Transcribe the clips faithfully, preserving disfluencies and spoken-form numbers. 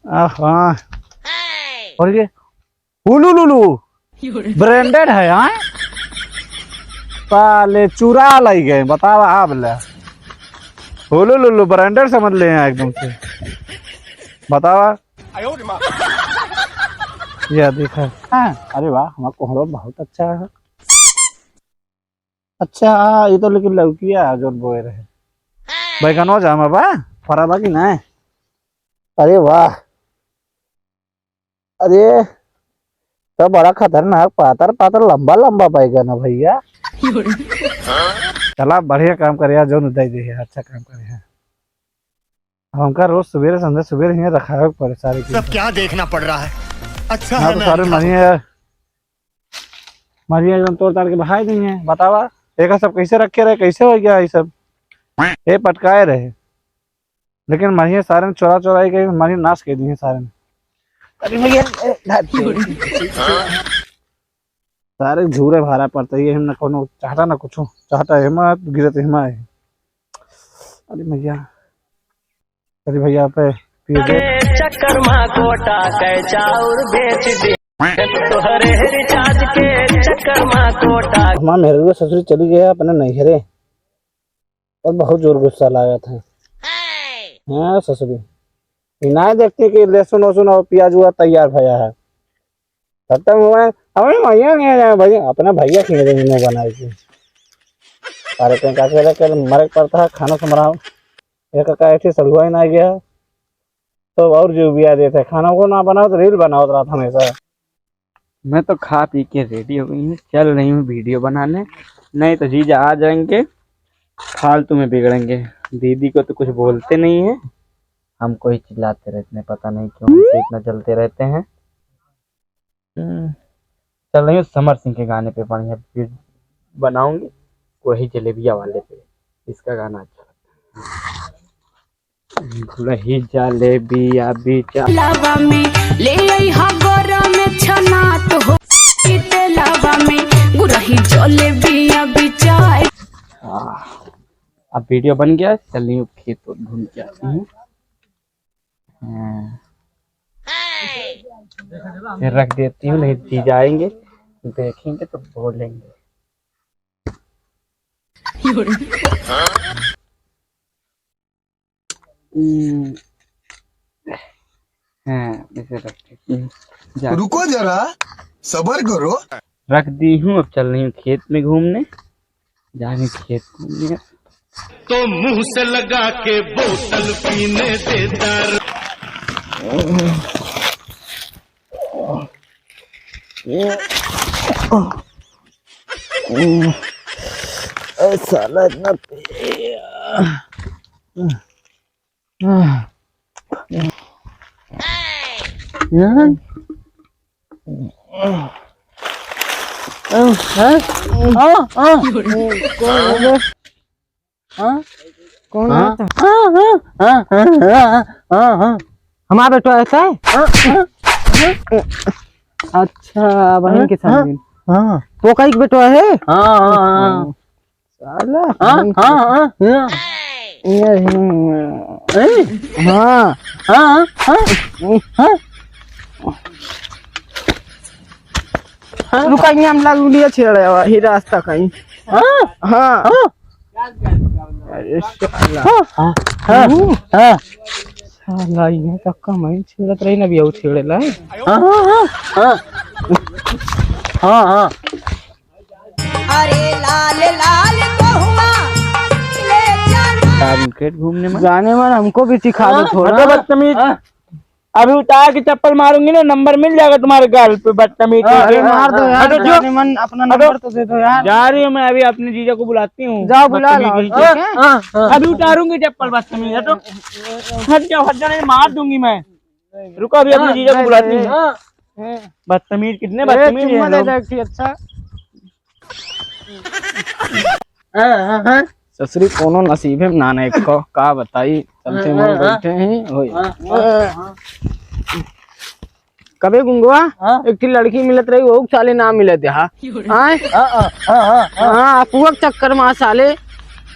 आहा। और ये हुलुलुलु branded है, हाँ? साले चुरा लाई गए, बतावा आप ले। हुलुलुलु branded समझ ले हैं एकदम से। बतावा। यह देखा। हाँ, अरे वाह, हमारा कोहड़ा बहुत अच्छा है। अच्छा, हाँ, ये तो लेकिन लौकिया है, जोन बोए रहे। बैगनवा जामा बा, फरा बा कि नाय? अरे वाह, अरे, तो बड़ा खतरनाक, पातर पातर, लंबा लंबा बैगन है भैया। चला, बढ़िया काम करे यार, जोन दे दे, अच्छा काम करे है। अब हमका रोज सुबेरे संझा सुबेरे हियाँ रखावे के पड़े सारे के। सब क्या देखना पड़ रहा है? अच्छा हाँ, है तो मैं सारे अंधा मरिया हूँ। यार, मरिया एकदम तोड़ ताड़ के बहाई दी हैं। बतावा, एका सब कैसे रखे रहे, कैसे हो गया ये सब? ये पटकाए रहे, लेकिन मरिया सारे चोरा चोरा के मरिया नाश कर दी हैं सारे। अरे भैया, ए, धर दे। सारे झूरे भारा पड़ता है, ये हम ना कोनो चाहता ना कुछ, चाहता है मत गिरत है हमारे। अरे भैया, अरे भैया पे पिए दे। चक्कर मा कोटा कै चाउर बेच दे, तोहरे रिचार्ज के चक्कर मा कोटा। हमार मेहरुआ ससुरी चली गया अपने नैहरे और बहुत जोर गुस्सा लागत है। हाँ ससुरी, ये ना देखते कि लहसुन वहसुन और प्याज हुआ तैयार भया है। खत्म हुआ है। अरे भैया नहीं आया भैया, अपना भैया खींच देंगे मुंह बनाए के। अरे कहीं का के मरक पड़ता है, खाना संभराओ। एक का ऐसे सलुआ ही ना गया, तो और जो बिया देते हैं, खाना को ना बनाओ तो रील बनाओ रात हमेशा। मैं तो खा पी के रेडी हो गई हूँ, चल रही हूँ वीडियो बनाने, नहीं तो जीजा आ जाएंगे, फालतू में बिगड़ेंगे। दीदी को तो कुछ बोलते नहीं है, हमको ही चिल्लाते रहते हैं, पता नहीं क्यों हमसे इतना जलते रहते हैं। हम्म, चल रही हूँ समर सिंह के गाने पे बढ़िया वीडियो बनाऊंगी, वही जलेबिया वाले पे, इसका गाना अच्छा लगता है। गुरही जलेबिया बिचा लावा में ले आई हा गरम छनात हो, लावा में गुरही जलेबिया बिचाए। आह, अब वीडियो बन गया, चलिए खेत घूम के आते हैं। हाँ। फिर रख देती हूँ, नहीं जी जाएंगे, देखेंगे तो बोलेंगे। हम्म, हाँ, इसे रख देती हूँ। जा। रुको जरा, सबर करो। रख दी हूँ, अब चल रही हूँ खेत में घूमने, जा रही हूँ खेत घूमने। तो मुंह से लगा के बोतल पीने देता। ए साला इतना पिया। हाँ? हाँ? हाँ? हाँ? कौन है बे? हाँ? कौन हाँ? आता? हाँ, हाँ, हाँ। हमारा बेटवा ऐसा है? हाँ, हाँ, हाँ। अच्छा, बहन के हाँ, सामने। हाँ। पोकई के बेटवा है? हाँ, हाँ, हाँ। साला, हाँ, बहन के हाँ, हाँ, हाँ। ये, हम्म। ए? हाँ। हाँ, हाँ, हाँ, हाँ। हाँ। रुका, ये हम लोग उड़िया छेड़े आवा, ही रास्ता कहीं। हाँ। हाँ। हाँ। अरे साला। हाँ, हाँ, हाँ, हम्म। हाँ। साला, ये तो कमाई छेड़त रही ना, अभी और छेड़े ला। हाँ, हाँ, हाँ, हाँ। हाँ, हाँ। अरे लाल लाल कहुआ ले चला। तार मार्केट घूमने में। जाने मन हमको भी सिखा दो हाँ, थोड़ा। हटो बदतमीज। हाँ। अभी उतार के चप्पल मारूंगी ना, नंबर मिल जाएगा तुम्हारे गाल पे, बदतमीज हाँ, करके। अरे मार दो यार, हटो, जो। जाने मन अपना हटो। नंबर तो दे दो यार। जा रही हूँ मैं, अभी अपने जीजा को बुलाती हूँ। जाओ बुला लाओ, बदतमीज। ठीक है? हाँ, हाँ। अभी उतारूंगी चप्पल, बदतमीज, हटो। हट जाओ, हट जाओ, नहीं मार दूंगी मैं। रुको, अभी अपने हाँ, जीजा को नहीं, बुलाती नहीं। हूँ। हाँ। बदतमीज, कितने ए, बदतमीज चुम्मा हैं दे लोग। दे, ठीक, अच्छा। हाँ, हाँ, हाँ। ससुरी कोनो नसीबे में ना, ना एको, का बताई, चलते हाँ, मोर हाँ, बैठे हैं, होई। हाँ, हाँ, हाँ। कबे गुंगवा, हाँ? एक ठे लड़की मिलत रही, वो साले ना मिलत हा। आए? हाँ, हाँ, हाँ, हाँ, हाँ। हाँ, अपुआ के चक्कर में साले।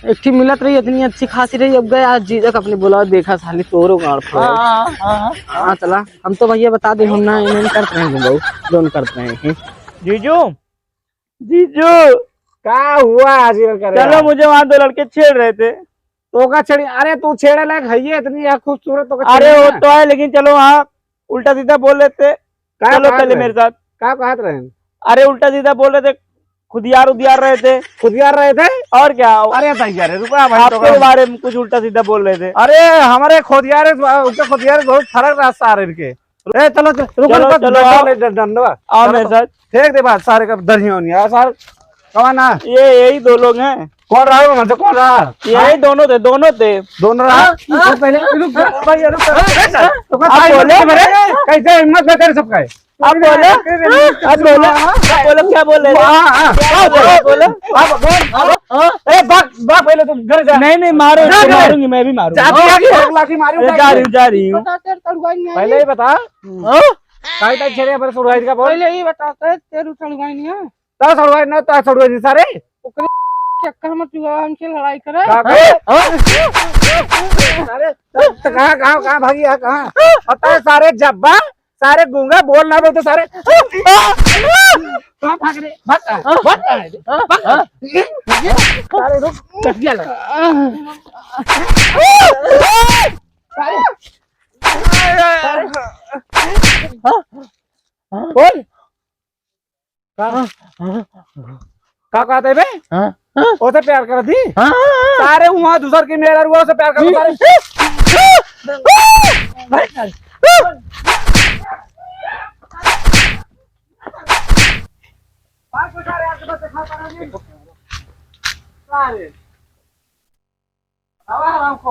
एक ठे मिलत रही, इतनी अच्छी खासी रही, अब गए आज जीजा का अपने बोला, देखा साली तोरो गाड़ फोड़। हाँ, हाँ, हाँ, हाँ। हाँ, चला, हम तो भैया बता दे, हम ना, इन्हें करत रहे हैं, बाबू, जौन करत रहे हैं। जीजू, जीजू। का हुआ आज ये करे चलो, यार? मुझे वहाँ दो लड़के छेड़ रहे थे। तो का छेड़ी? अरे तू छेड़े लायक है ये इतनी यार खूबसूरत, तो का अरे छेड़ी वो ना? तो है, लेकिन चलो वहाँ उल्टा सीधा बोल रहे थे। का चलो कहत पहले रहे? मेरे साथ। का कहत रहे? अरे उल्टा सीधा बोल रहे थे, खुदियार उदियार रहे थे। खुदियार रहे थे? और क्या? अरे भैया रे, रुको भाई, तो आपके का बारे में कुछ उल्टा सीधा बोल रहे थे। अरे हमारे खुदियार, उनके खुदियार बहुत फर्क रास्ता आ रहे इनके। ए, चलो, चलो, रुको, चलो, रुको, चलो, डंडा आओ। ले, डं-, डंडवा। आओ चलो, मेरे साथ। फेंक दे बात सारे का दरिया उनिया, सारे कौन है? ये, यही दो लोग हैं। कौन रहा है, मतलब, कौन रहा? यही दोनों थे, दोनों थे। दोनों रहा? हाँ, हाँ। पहले रुक जा, भाई, रुक जा। हाँ, हाँ। तो आप भाई, बोलो। कैसे हिम्मत ना करे सबका है? आप बोलो, आप बोलो, आप बोलो, क्या बोल रहे थे? हाँ, हाँ। क्या बोल रहे थे? बोलो। आप बोल, आप, हाँ? ए, भाग, भाग, पहले तुम घर जा। नहीं, नहीं, मारो, जा, जा। मारूंगी, मैं भी मारूंगी। जा, जा, जा, लाठी मारी अरे, उठा जा के। रही हूँ, जा रही हूँ। बता, तेरे तड़ुआई नहीं आई। पहले ही बता। हाँ? काई तारीख छेड़े पर सुरवाई का बोल? पहले ही बता, तेरे, तेरे तड़ुआई नहीं है। ता सड़ुआई ना, ता सड़ुआई नहीं सारे। ओकरे चक्कर में तू हमसे लड़ाई करे। का करे? हाँ? अरे, त, त कहाँ, कहाँ, कहाँ भागी है, कहाँ? पता है सारे जब्बा, सारे गूंगा, बोल ना बोलते सारे। कहाँ भाग रहे? भाग, भाग, भाग, भाग। सारे रुक, चटिया लगा। सारे, सारे। बोल। का? हाँ, हाँ। का कहत है बे? हाँ, हाँ। ओसे प्यार करत ही? हाँ, हाँ, हाँ। सारे वहाँ दूसर के मेहरारू से प्यार करत सारे। भाई, सारे। सारे। आवा आराम को।